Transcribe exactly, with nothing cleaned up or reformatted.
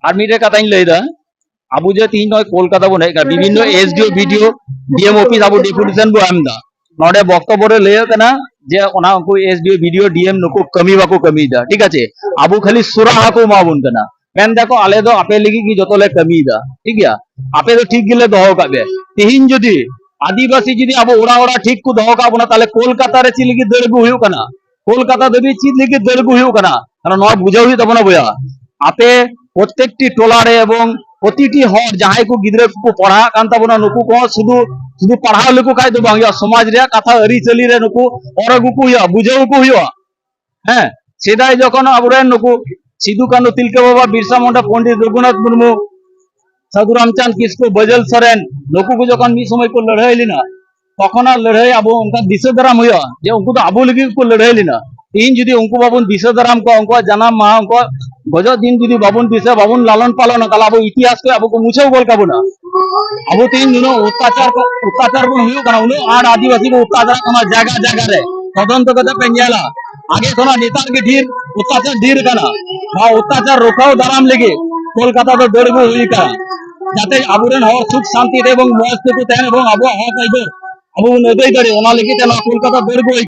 ᱟᱨ ᱢᱤᱫᱴᱮᱡ ᱠᱟᱛᱷᱟᱧ ᱞᱟᱹᱭᱫᱟ, ᱟᱵᱚ ᱡᱮ ᱛᱤᱦᱤᱧ ᱱᱚᱜᱼᱚᱭ ᱠᱳᱞᱠᱟᱛᱟ ᱵᱚᱱ ᱦᱮᱡ ᱠᱟᱱᱟ, ᱵᱤᱵᱷᱤᱱᱱᱚ ᱮᱥ ᱰᱤ ᱳ, ᱵᱤ ᱰᱤ ᱳ, ᱰᱤ ᱮᱢ ᱚᱯᱷᱤᱥ ᱟᱵᱚ ᱰᱮᱯᱩᱴᱮᱥᱚᱱ ᱵᱚ ᱮᱢ ᱮᱫᱟ, ᱱᱚᱰᱮ ᱵᱚᱠᱛᱚᱵᱵᱚ ᱨᱮ ᱞᱟᱹᱭᱚᱜ ᱠᱟᱱᱟ ᱡᱮ ᱚᱱᱟ ᱩᱱᱠᱩ ᱮᱥ ᱰᱤ ᱳ, ᱵᱤ ᱰᱤ ᱳ, ᱰᱤ ᱮᱢ ᱱᱩᱠᱩ ᱠᱟᱹᱢᱤ ᱵᱟᱠᱚ ᱠᱟᱹᱢᱤᱭᱮᱫᱟ, ᱴᱷᱤᱠ ᱟᱪᱷᱮ? ᱟᱵᱚ ᱠᱷᱟᱹᱞᱤ ᱥᱩᱨᱟᱦᱟ ᱠᱚ ᱮᱢᱟ ᱵᱚᱱ ᱠᱟᱱᱟ, ᱢᱮᱱ ᱫᱟᱠᱚ ᱟᱞᱮ ᱫᱚ ᱟᱯᱮ ᱞᱟᱹᱜᱤᱫ ᱜᱮ ᱡᱚᱛᱚ ᱞᱮ ᱠᱟᱹᱢᱤᱭᱮᱫᱟ, ᱴᱷᱤᱠ ᱜᱮᱭᱟ, ᱟᱯᱮ ᱫᱚ ᱴᱷᱤᱠ ᱜᱮᱞᱮ ᱫᱚᱦᱚ ᱟᱠᱟᱫ ᱯᱮ᱾ ᱛᱤᱦᱤᱧ ᱡᱩᱫᱤ ᱟᱹᱫᱤᱵᱟᱹᱥᱤ ᱡᱩᱫᱤ ᱟᱵᱚ ᱚᱲᱟᱜ ᱚᱲᱟᱜ ᱴᱷᱤᱠ ᱠᱚ ᱫᱚᱦᱚ ᱠᱟᱜ ᱵᱚᱱᱟ, ᱛᱟᱦᱞᱮ ᱠᱳᱞᱠᱟᱛᱟ ᱨᱮ ᱪᱮᱫ ᱞᱟᱹᱜᱤᱫ ᱫᱟᱹᱲ ᱟᱹᱜᱩ ᱦᱩᱭᱩᱜ ᱠᱟᱱᱟ? ᱠᱳᱞᱠᱟᱛᱟ ᱫᱷᱟᱹᱵᱤᱡ ᱪᱮᱫ ᱞᱟᱹᱜᱤᱫ ᱫᱟᱹᱲ ᱟᱹᱜᱩ ᱦᱩᱭᱩᱜ ᱠᱟᱱᱟ? ᱠᱟᱨᱚᱱ ᱱᱚᱣᱟ ᱵᱩᱡᱷᱟᱹᱣ ᱦᱩᱭᱩᱜ ᱛᱟᱵᱚᱱᱟ ᱵᱚᱭᱦᱟ, ᱟᱯᱮ ᱯᱨᱚᱛᱮᱠᱴᱤ ᱴᱚᱞᱟ ᱨᱮ ᱮᱵᱚᱝ ᱯᱨᱚᱛᱤᱴᱤ ᱦᱚᱲ ᱡᱟᱦᱟᱸᱭ ᱠᱚ ᱜᱤᱫᱽᱨᱟᱹ ᱠᱚᱠᱚ ᱯᱟᱲᱦᱟᱜ ᱠᱟᱱ ᱛᱟᱵᱚᱱᱟ, ᱱᱩᱠᱩ ᱠᱚᱦᱚᱸ ᱥᱩᱫᱷᱩ ᱥᱩᱫᱷᱩ ᱯᱟᱲᱦᱟᱣ ᱞᱮᱠᱚ ᱠᱷᱟᱡ ᱫᱚ ᱵᱟᱝ ᱦᱩᱭᱩᱜᱼᱟ, ᱥᱚᱢᱟᱡᱽ ᱨᱮᱭᱟᱜ ᱠᱟᱛᱷᱟ ᱟᱹᱨᱤᱪᱟᱹᱞᱤ ᱨᱮ ᱱᱩᱠᱩ ᱚᱨ ᱟᱹᱜᱩ ᱠᱚ ᱦᱩᱭᱩᱜᱼᱟ, ᱵᱩᱡᱷᱟᱹᱣ ᱟᱠᱚ ᱦᱩᱭᱩᱜᱼᱟ᱾ ᱦᱮᱸ, ᱥᱮᱫᱟᱭ ᱡᱚᱠᱷᱚᱱ ᱟᱵᱚᱨᱮᱱ ᱱᱩᱠᱩ ᱥᱤᱫᱩ ᱠᱟᱹᱱᱦᱩ, ᱛᱤᱞᱠᱟᱹ ᱵᱟᱵᱟ, ᱵᱤᱨᱥᱟ ᱢᱩᱱᱰᱟ, ᱯᱚᱱᱰᱤᱛ ᱨᱚᱜᱷᱩᱱᱟᱛᱷ ᱢᱩᱨᱢᱩ, ᱥᱟᱹᱫᱷᱩ ᱨᱟᱢᱪᱟᱸᱫᱽ ᱠᱤᱥᱠᱩ, ᱵᱟᱹᱡᱟᱹᱞ ᱥᱚᱨᱮᱱ, ᱱᱩᱠᱩ ᱠᱚ ᱡᱚᱠᱷᱚᱱ ᱢᱤᱫ ᱥᱚᱢᱚᱭ ᱠᱚ ᱞᱟᱹᱲᱦᱟᱹᱭ ᱞᱮᱱᱟ, ᱛᱚᱠᱷᱚᱱᱟᱜ ᱞᱟᱹᱲᱦᱟᱹᱭ ᱟᱵᱚ ᱚᱱᱠᱟ ᱫᱤᱥᱟᱹ ᱫᱟᱨᱟᱢ ᱦᱩᱭᱩᱜᱼᱟ ᱡᱮ ᱩᱱᱠᱩ ᱫᱚ ᱟᱵᱚ ᱞᱟᱹᱜᱤᱫ ᱠᱚ ᱞᱟᱹᱲᱦᱟᱹᱭ ᱞᱮᱱᱟ᱾ ᱛᱤᱦᱤᱧ ᱡᱩᱫᱤ ᱩᱱᱠᱩ ᱵᱟᱵᱚᱱ ᱫᱤᱥᱟᱹ ᱫᱟᱨᱟᱢ ᱠᱚᱣᱟ, ᱩᱱᱠᱩᱣᱟᱜ ᱡᱟᱱᱟᱢ ᱢᱟᱦᱟ, ᱩᱱᱠᱩᱣᱟᱜ ᱜᱚᱡᱚᱜ ᱫᱤᱱ ᱡᱩᱫᱤ ᱵᱟᱵᱚᱱ ᱫᱤᱥᱟᱹ, ᱵᱟᱵᱚᱱ ᱞᱟᱞᱚᱱ ᱯᱟᱞᱚᱱᱟ, ᱛᱟᱦᱞᱮ ᱟᱵᱚ ᱤᱛᱤᱦᱟᱥ ᱠᱷᱚᱱ ᱟᱵᱚ ᱠᱚ ᱢᱩᱪᱷᱟᱹᱣ ᱜᱚᱫ ᱠᱟᱵᱚᱱᱟ᱾ ᱟᱵᱚ ᱛᱮᱦᱮᱧ ᱱᱩᱱᱟᱹᱜ ᱚᱛᱛᱟᱪᱟᱨ ᱠᱚ, ᱚᱛᱛᱟᱪᱟᱨ ᱵᱚᱱ ᱦᱩᱭᱩᱜ ᱠᱟᱱᱟ, ᱩᱱᱟᱹᱜ ᱟᱸᱴ ᱟᱹᱫᱤᱵᱟᱹᱥᱤ ᱠᱚ ᱚᱛᱛᱟᱪᱟᱨ ᱠᱟᱱᱟ ᱡᱟᱭᱜᱟ ᱡᱟᱭᱜᱟ ᱨᱮ᱾ ᱛᱚᱫᱚᱱᱛᱚ ᱠᱟᱛᱮ ᱯᱮ ᱧᱮᱞᱟ, ᱟᱜᱮ ᱠᱷᱚᱱᱟᱜ ᱱᱮᱛᱟᱨ ᱜᱮ ᱰᱷᱮᱨ ᱚᱛᱛᱟᱪᱟᱨ ᱰᱷᱮᱨ ᱠᱟᱱᱟ᱾ ᱱᱚᱣᱟ ᱚᱛᱛᱟᱪᱟᱨ ᱨᱚᱠᱷᱟᱣ ᱫᱟᱨᱟᱢ ᱞᱟᱹᱜᱤᱫ ᱠᱳᱞᱠᱟᱛᱟ ᱫᱚ ᱫᱟᱹᱲ ᱟᱹᱜᱩ ᱦᱩᱭ ᱠᱟᱱᱟ, ᱡᱟᱛᱮ ᱟᱵᱚᱨᱮᱱ ᱦᱚᱲ ᱥᱩᱠ ᱥᱟᱱᱛᱤ ᱛᱮ ᱮᱵᱚᱝ ᱢᱚᱸᱡᱽ ᱛᱮᱠᱚ ᱛᱟᱦᱮᱱ ᱮᱵᱚᱝ ᱟᱵᱚᱣᱟᱜ ᱦᱚᱠ ᱟᱹᱭᱫᱟᱹᱨ ᱟᱵᱚ ᱵᱚᱱ ᱟᱹᱫᱟᱹᱭ ᱫᱟᱲᱮᱭᱟᱜ, ᱚᱱᱟ ᱞᱟᱹᱜᱤᱫ ᱛᱮ ᱱᱚᱣᱟ ᱠᱳᱞᱠᱟᱛᱟ ᱫᱟᱹᱲ ᱟᱹᱜᱩ ᱦᱩᱭ